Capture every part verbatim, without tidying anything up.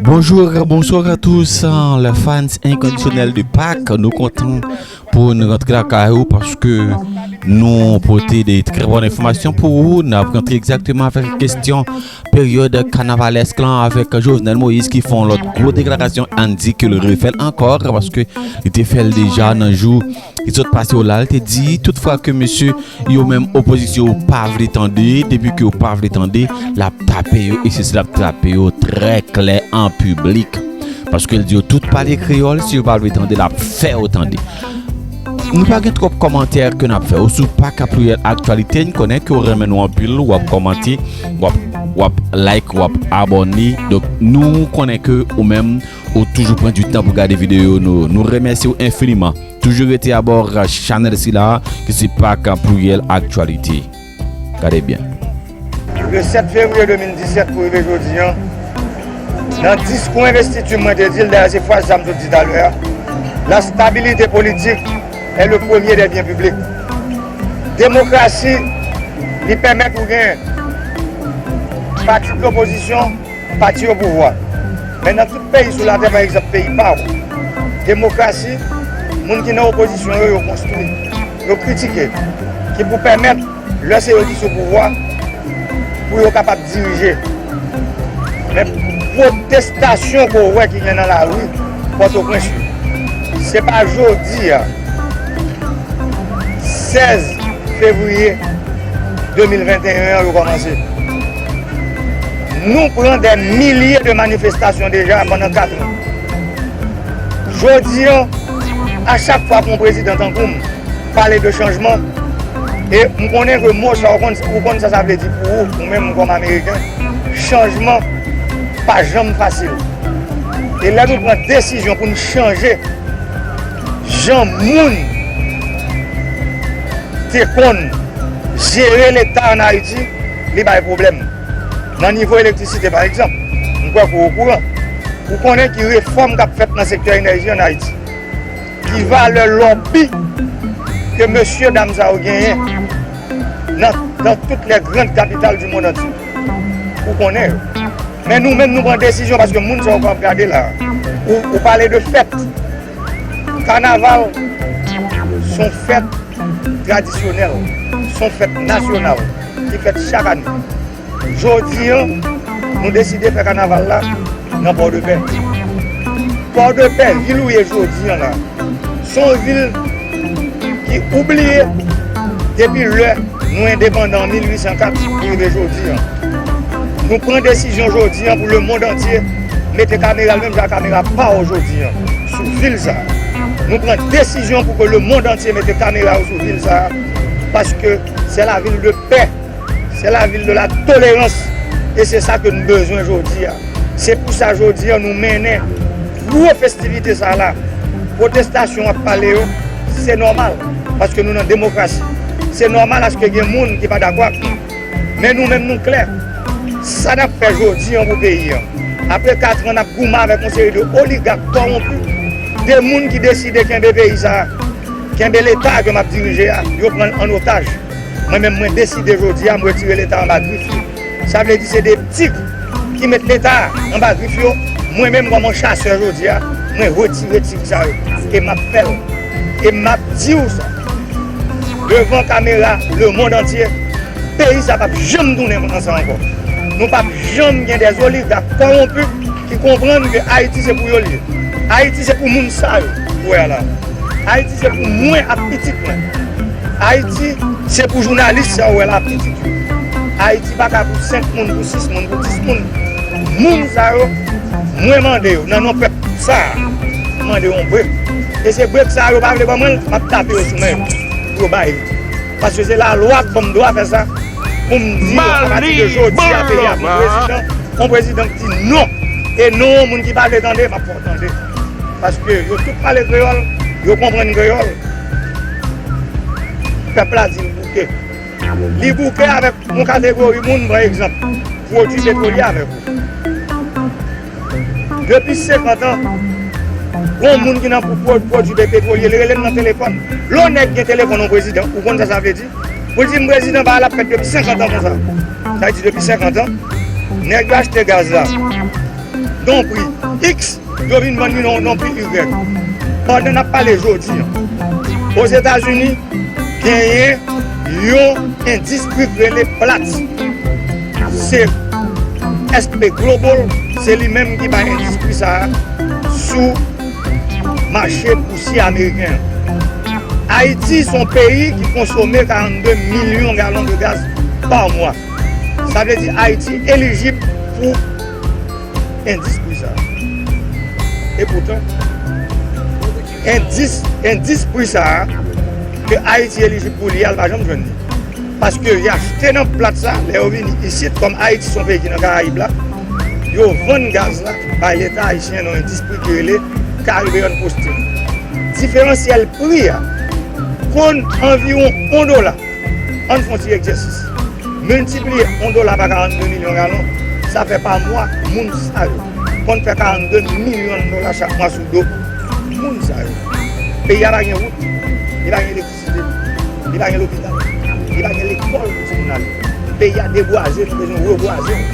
Bonjour, bonsoir à tous, euh, les fans inconditionnels de Pâques. Nou kontan pou nou rantre lakay ou paske nou pote de trè bon enfòmasyon pou ou. N ap rantre egzakteman avèk kesyon peryòd kanavalèsk lan avèk Jovenel Moïse ki fè yon lòt gwo deklarasyon. Ann di ke l refè l ankò paske li te fè l deja nan jou ki sot pase yo la. L te di tout fwa ke mesye yo menm opozisyon yo pa vle tande, depi ke yo pa vle tande, l ap tape yo e se l ap tape yo trè klè an piblik. Paske l di yo tout pale kreyòl, si yo pa vle tande, l ap fè yo tande. Nou pa gen twòp kòmantè ke n ap fè. Ou sou Pâques Pluriel Actualité, n konnen ke w renmen nou anpil, w ap kòmante, w ap, w ap like, w ap abòne. Donk, nou konnen ke ou menm, ou toujou pran du tan pou gade videyo nou. Nou remèsye w enfiniman. Toujou rete abò chanèl sila ki se Pâques Pluriel Actualité. Gade byen. Le sèt fevriye de mil disèt pou rive jodi an, nan diskou envestiti mwen te di l, dayè se fraz sa m sot di talè a, la stabilité politique est le premier des biens publics. Demokrasi, li pèmèt ou gen pati de lopozisyon, pati o pouvwa. Men nan tout peyi sou latè, pa egzanp, peyi pa w, demokrasi, moun ki nan opozisyon yo, yo konstwi, yo kritike, ki pou pèmèt, lè se yo ki sou pouvwa, pou yo kapab dirije. Men pwotestasyon ke w wè ki gen nan lari Pòtoprens yo, se pa jodi a, sèz fevriye de mil venteyen an, yo kòmanse. Nou pran dè milye de manifestasyon deja pandan kat an. Jodi an, a chak fwa ke yon prezidan tankou m pale de chanjman, e m konnen ke mo sa, ou konn, ou konn sa sa vle di pou ou, ou menm kòm Ameriken, chanjman pa janm fasil. E lè nou pran desizyon pou n chanje jan moun te konn jere Leta ann Ayiti, li bay pwoblèm. Nan nivo elektrisite, pa egzanp, m kwè ke w okouran. Ou konnen ki refòm k ap fèt nan sektè enèji ann Ayiti. Ki valè lòbi ke mesye dam sa yo genyen nan, dans toutes les grandes capitales du monde entier. Ou konnen yo. Men nou menm, nou pran desizyon paske moun sa yo k ap gade la. Ou, ou pale de fèt. Kanaval se yon fèt tradisyonèl, se yon fèt nasyonal ki fèt chak ane. Jodi an, nou deside fè kanaval la nan Pòdepè. Pòdepè, vil ou ye jodi an la, se yon vil ki oubliye depi lè nou endepandan an mil uit san kat pou rive jodi an. Nou pran desizyon jodi an pou lemonn antye mete kamera l menm jan ak kamera pa w jodi an sou vil sa a. Nou pran desizyon pou ke lemonn antye mete kamera yo sou vil sa a, paske c'est la ville de paix, c'est la ville de la tolérance, e se sa ke nou bezwen jodi a. Se pou sa jodi an nou mennen gwo festivite sa la. Pwotestasyon w ap pale yo, se nòmal, paske nou nan demokrasi. Se nòmal aske gen moun ki pa dakò ak nou. Men nou menm nou klè. Sa n ap fè jodi an pou peyi an. Apre kat an n ap goumen avèk yon seri de oligak kòwonpi, de moun ki deside kenbe peyi sa a, kenbe Leta ke m ap dirije a, yo pran l an otaj. Mwen menm, mwen deside jodi a, m retire Leta anba grif li. Sa vle di se de tig ki met Leta anba grif yo. Mwen menm, kòm yon chasè jodi a, mwen retire tig sa yo. E m ap fè l. E m ap di w sa. Devan kamera lemonn antye, peyi sa p ap janm tounen konsa ankò. Nou p ap janm gen de oligak kòwonpi ki konprann ke Ayiti se pou yo l ye. Ayiti se pou moun sa yo ou wè a la. Ayiti se pou mwen ak pitit mwen. Ayiti se pou jounalis sa ou wè la, pitit yo. Ayiti pa ka pou senk moun, pou sis moun, pou dis moun. Moun sa yo, mwen mande yo, nan non pèp sa a, mwen mande yo yon brek. E se brek sa a yo pa vle ban mwen l, m ap tape yo sou men yo pou yo bay li. Paske se lalwa k ban m dwa fè sa, pou m di yo, apati de jodi a, peyi a pran prezidan, yon prezidan ki di non. E non, yon moun ki pa vle tande, m ap fè w tande. Paske yo tout pale kreyòl, yo konprann kreyòl. Pèp la di l bouke. Li bouke avèk yon kategori moun, pran egzanp, pwodui petwolye avèk ou. Depi senkant an, gon moun ki nan pou pwodui petwolye, li rele m nan telefòn. Lè yon nèg gen telefòn yon prezidan, ou konn sa sa vle di? Pou l di m prezidan, bagay la ap fèt depi senkant an konsa. Sa vle di depi senkant an, nèg yo achte gaz la. nan yon pri X, yo vin vann li nan, nan yon pri Y. Pandan n ap pale jodi a, Ozetazini, genyen yon endis pri k rele Platts. Se S and P Global, se li menm ki bay endis pri sa a sou mache bousye ameriken an. Ayiti se yon peyi ki konsome karannde milyon galon de gaz pa mwa. Sa vle di Ayiti elijib pou endis pri sa a. Epoutan, endis, endis pri sa a ke Ayiti elijib pou li a, l pa janm jwenn li. Paske y achte nan Platts la, lè yo vini isit, kòm Ayiti se yon peyi ki nan Karayib la, yo vann gaz la bay Leta ayisyen nan endis pri ki rele Caribbean Posting. Diferansyèl pri a konn anviwon yon dola. Ann fè yon ti egzèsis. Miltipliye yon dola pa karannde milyon galon, sa fè pa mwa, moun sa yo konn fè karannde milyon dola chak mwa sou do moun sa yo. Peyi a pa gen wout, li pa gen elektrisite, li pa gen lopital, li pa gen lekòl pou timoun ale. Peyi a debwaze, nou bezwen rebwaze l.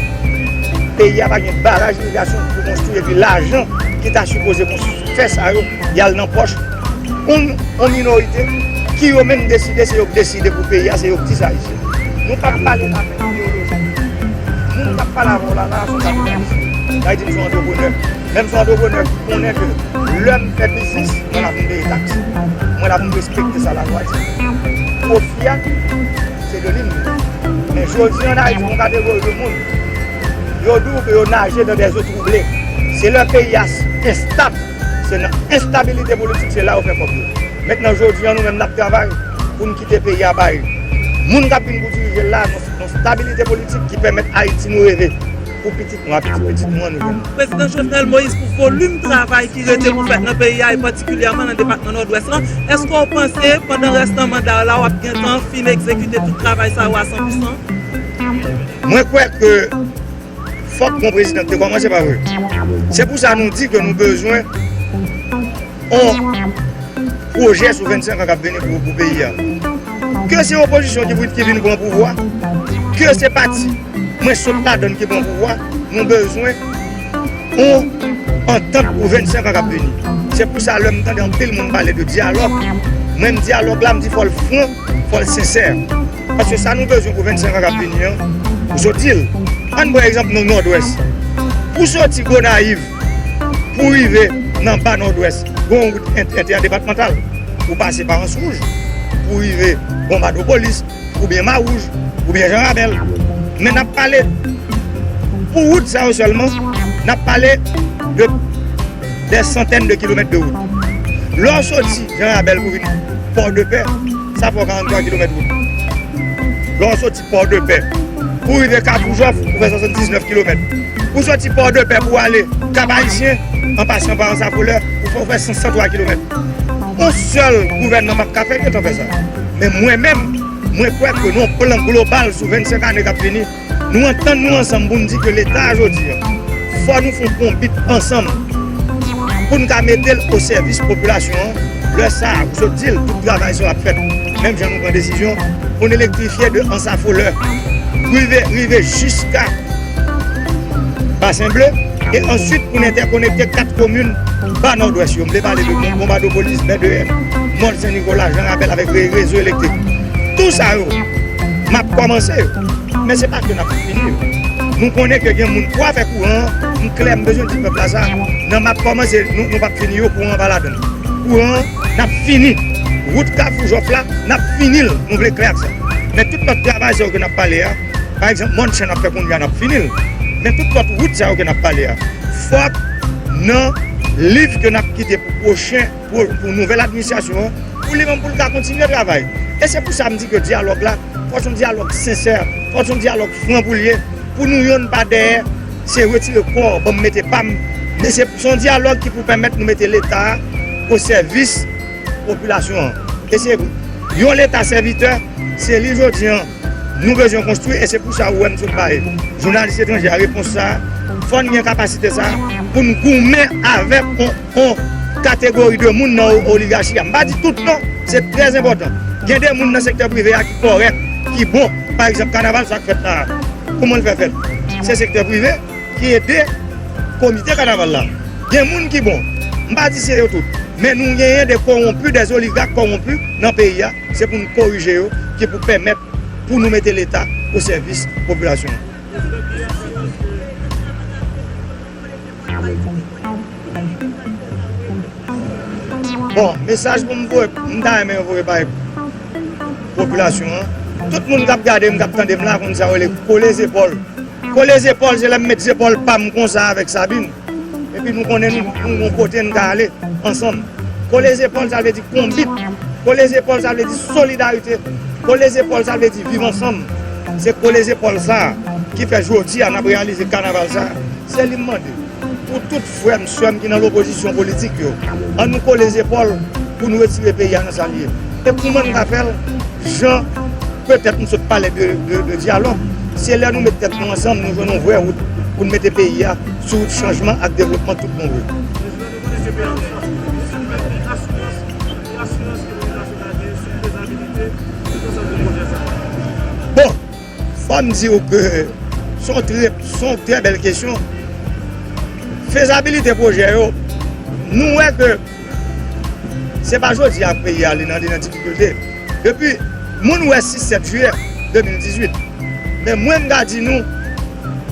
Peyi a pa gen baraj irigasyon pou konstwi, epi lajan ki ta sipoze konstwi, fè sa yo, y al nan pòch yon, yon minorite ki yo menm deside, se yo k deside pou peyi a, se yo k di sa isit. Nou p ap pale afè ideoloji. Moun k ap pale avè w la, la, se yon kapitalis. Sa vle di m se yon antreprenè. Men m se yon antreprenè ki konnen ke lè m fè biznis, mwen la pou m peye taks. Mwen la pou m respekte sa lalwa di. Pwofi a, se de li m ye. Men jodi an Ayiti, yon kategori de moun, yo di w ke yo naje dans des eaux troublées. Se lè peyi a s-, enstab, se nan enstabilite politik, se la yo fè kòb yo. Mentnan, jodi an, nou menm n ap travay pou n kite peyi a bay moun k ap vin pou dirije l la, nan, nan stabilite politik ki pèmèt Ayiti nou reve pou pitit nou a, pitit pitit nou an, nou jwenn. Prezidan Jovenel Moïse, pou volim travay ki rete pou fèt nan peyi a, e patikilyèman nan depatman Nòdwès lan, èske w panse pandan rès nan manda w la, w ap gentan fin egzekite tout travay sa yo a san pou san? Mwen kwè ke fòk yon prezidan te kòmanse pa vre. Se pou sa nou di ke nou bezwen yon pwojè sou vennsenk an k ap vini pou, pou peyi a. Ke se opozisyon ki, ki vin pran pouvwa, ke se pati mwen sot ladan l ki pran pouvwa, nou bezwen yon antant pou vennsenk an k ap vini. Se pou sa lè m tande anpil moun pale de dyalòg, mwen m dyalòg la, m di fò l fran, fò l sensè. Paske sa nou bezwen pou vennsenk an k ap vini an, ou sot di l. Ann pran egzanp nan Nòdwès. Pou soti Gonayiv, pou rive nan ba Nòdwès, gen yon wout ent-, entèdepatmantal. Ou pase pa Anse Rouge, pou rive Bonbadopolis, oubyen Mawouj, oubyen Jan Rabèl. Men n ap pale, pou wout sa yo sèlman, n ap pale de dè santèn de kilomèt de wout. Lè w soti Jan Rabèl pou vin Pòdepè, sa fè w karanntwa kilomèt wout. Lè w soti Pòdepè pou rive Kafou Jòf, ou fè swasanndiznèf kilomèt. Ou soti Pòdepè pou ale Kap Ayisyen, an pasan pa Anse à Fleurs, ou fè, ou fè san, san twa kilomèt. Yon sèl gouvènman p ap ka fè, gentan fè sa. Men mwen menm, mwen kwè ke nan yon plan global sou vennsenk ane k ap vini, nou antann nou ansanm pou n di ke Leta a jodi a, fò nou fè yon konbit ansanm pou n ka mete l o sèvis popilasyon an. Lè sa a, ou sot di l, tout travay sa yo ap fèt. Menm jan nou pran desizyon pou n elektrifye de Anse à Fleurs, rive, rive jiska Basen Ble, e answit pou n entèkonekte kat komin ba Nòdwès yo. M vle pale de Bon-, Bonbadopolis, Bèdeyèn, Mòn Sen Nikola, Jan Rabèl avèk re-, rezo elektrik. Tout sa yo, m ap kòmanse yo. Men se pa ke n ap fini yo. Nou konnen ke gen moun pou afè kouran an, m klè, m bezwen di pèp la sa, nan m ap kòmanse, nou, nou p ap fini yo, kouran an pa ladan l. Kouran an, n ap fini. Wout Kafou Jòf la, n ap fini l, nou vle klè ak sa. Men tout lòt travay sa yo ke n ap pale a, pa egzanp, Mòn Sen ap fè kounye a, n ap fini l. Men tout lòt wout sa yo ke n ap pale a, fòk nan liv ke n ap kite pou pwochen, pou, pou nouvèl administrasyon an, pou li menm pou l ka kontinye travay. E se pou sa m di ke dyalòg la, fò se yon dyalòg sensè, fò se yon dyalòg fran pou l ye, pou nou yonn pa dèyè, se retire kò w, ban m mete pa m. Men se, se yon dyalòg ki pou pèmèt nou mete Leta a o sèvis popilasyon an. E se yon Leta sèvitè, se li jodi an nou bezwen konstwi, e se pou sa ou wè m sot bay jounalis etranje a repons sa a. Fò n gen kapasite sa a pou n goumen avèk yon, yon kategori de moun nan o-, oligachi a. M pa di tout non, se trè enpòtan. Gen de moun nan sektè prive a ki kòrèk, ki bon. Pa egzanp, kanaval sa k fèt la a, kòman l fè fèt? Se sektè prive ki ede komite kanaval la. Gen moun ki bon. M pa di se yo tout. Men nou genyen de kowonpi, de oligak kowonpi nan peyi a. Se pou n korije yo, ki pou pèmèt pou nou mete Leta o sèvis popilasyon an. Bon, mesaj pou m voye, m ta renmen voye bay popilasyon an. Tout moun k ap gade m, k ap tande m la, konn sa yo rele kole zepòl. Kole zepòl, se lè m met zepòl pa m konsa avèk Sabine. Epi nou konnen nou, nou gon kote n ka ale ansanm. Kole zepòl, sa vle di konbit. Kole zepòl, sa vle di solidarite. Kole zepòl, sa vle di viv ansanm. Se kole zepòl sa a ki fè jodi a n ap reyalize kanaval sa a. Se li m mande. Pou tout frè m, sè m ki nan lopozisyon politik yo, ann nou kole zepòl pou nou retire peyi a nan sa l ye. E kouman n ka fè l? Jan petèt nou sot pale de, de, de dyalòg, se lè nou met tèt nou ansanm, nou jwenn yon vrè wout pou n mete peyi a sou wout chanjman ak devlopman tout bon vre. Prezidan, nou konnen ke peyi a nan sitiyasyon difisil, men ki asirans, ki asirans ke popilasyon an gen sou fezabilite tout ansanm de pwojè sa yo? Bon, fò m di w ke se yon trè, se yon trè bèl kesyon. Fezabilite pwojè yo, nou wè ke se pa jodi a peyi a li nan, li nan difikilte. Depi, moun wè sis sèt jiyè de mil dizuit. Men mwen, m ka di nou,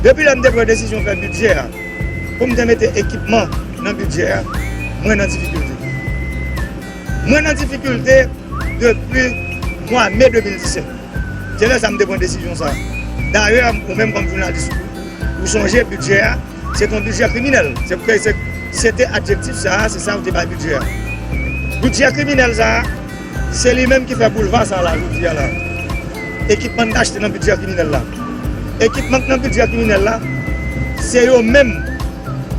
depi lè m te pran desizyon fè bidjè a, pou m te mete ekipman nan bidjè a, mwen nan difikilte. Mwen nan difikilte depi mwa me de mil disèt. Se lè sa m te pran desizyon sa. Dayè, ou menm kòm jounalis, ou sonje bidjè a, se te yon bidjè kriminèl. Se, se, se te adjektif sa a, se sa yo te bay bidjè a. Bidjè kriminèl sa a, se li menm ki fè boulva sa a la, jodi a la. Ekipman n te achte nan bidjè kriminèl la. Ekipman k nan bidjè kriminèl la, se yo menm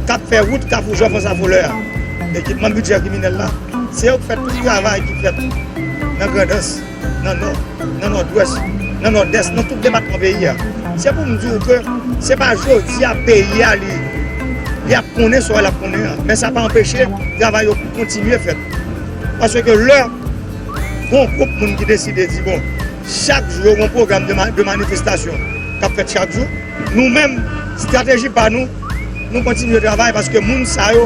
k ap fè wout Kafou Jan Fransa Folè a. Ekipman bidjè kriminèl la, se yo k fè tout travay ki fèt nan Grandans, nan Nò, nan Nòdwès, nan Nòdès, nan tout depatman peyi a. Se pou m di w ke se pa jodi a peyi a li, li ap konnen sa l ap konnen an. Men sa pa anpeche travay yo kontinye fèt. Paske lè gon gwoup moun ki deside di, bon, chak jou yo gon pwogram de ma-, de manifestasyon k ap fèt chak jou, nou menm, estrateji pa nou, nou kontinye travay paske moun sa yo,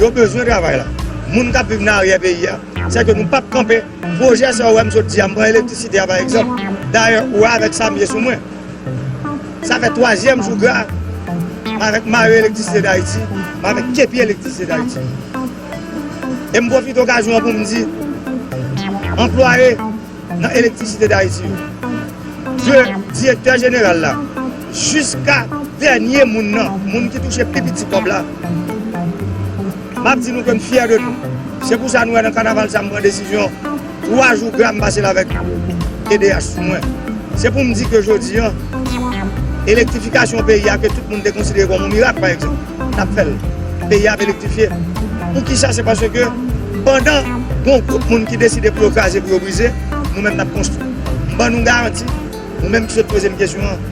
yo bezwen travay la. Moun k ap viv nan aryè peyi a, sèke nou p ap kanpe. Pwojè sa w wè m sot di a, m pran elektrisite a pa egzanp. Dayè, ou wè avèk sa m ye sou mwen. Sa fè twazyèm jou gra m avèk Mayo Elektrisite Dayiti, m avèk Kepi Elektrisite Dayiti. E m pwofite okazyon an pou m di, anplwaye nan Elektrisite Dayiti yo, de direktè jeneral la jiska dènye moun nan, moun ki touche pi piti kòb la, m ap di nou ke m fyè de nou. Se pou sa nou wè nan kanaval sa, m pran desizyon, twa jou gra m pase l avèk E D H sou mwen. Se pou m di ke jodi a, elektrifikasyon peyi a ke tout moun te konsidere kòm yon mirak, pa egzanp, n ap fè l. Peyi a ap elektrifye. Poukisa? Se paske pandan gon gwoup moun ki deside pou yo kraze, pou yo brize, nou menm n ap konstwi. M ban nou garanti, ou menm ki sot poze m kesyon an,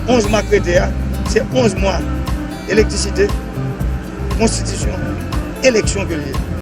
onz mwa k rete a, se onz mwa elektrisite, konstitisyon, eleksyon ke l ye.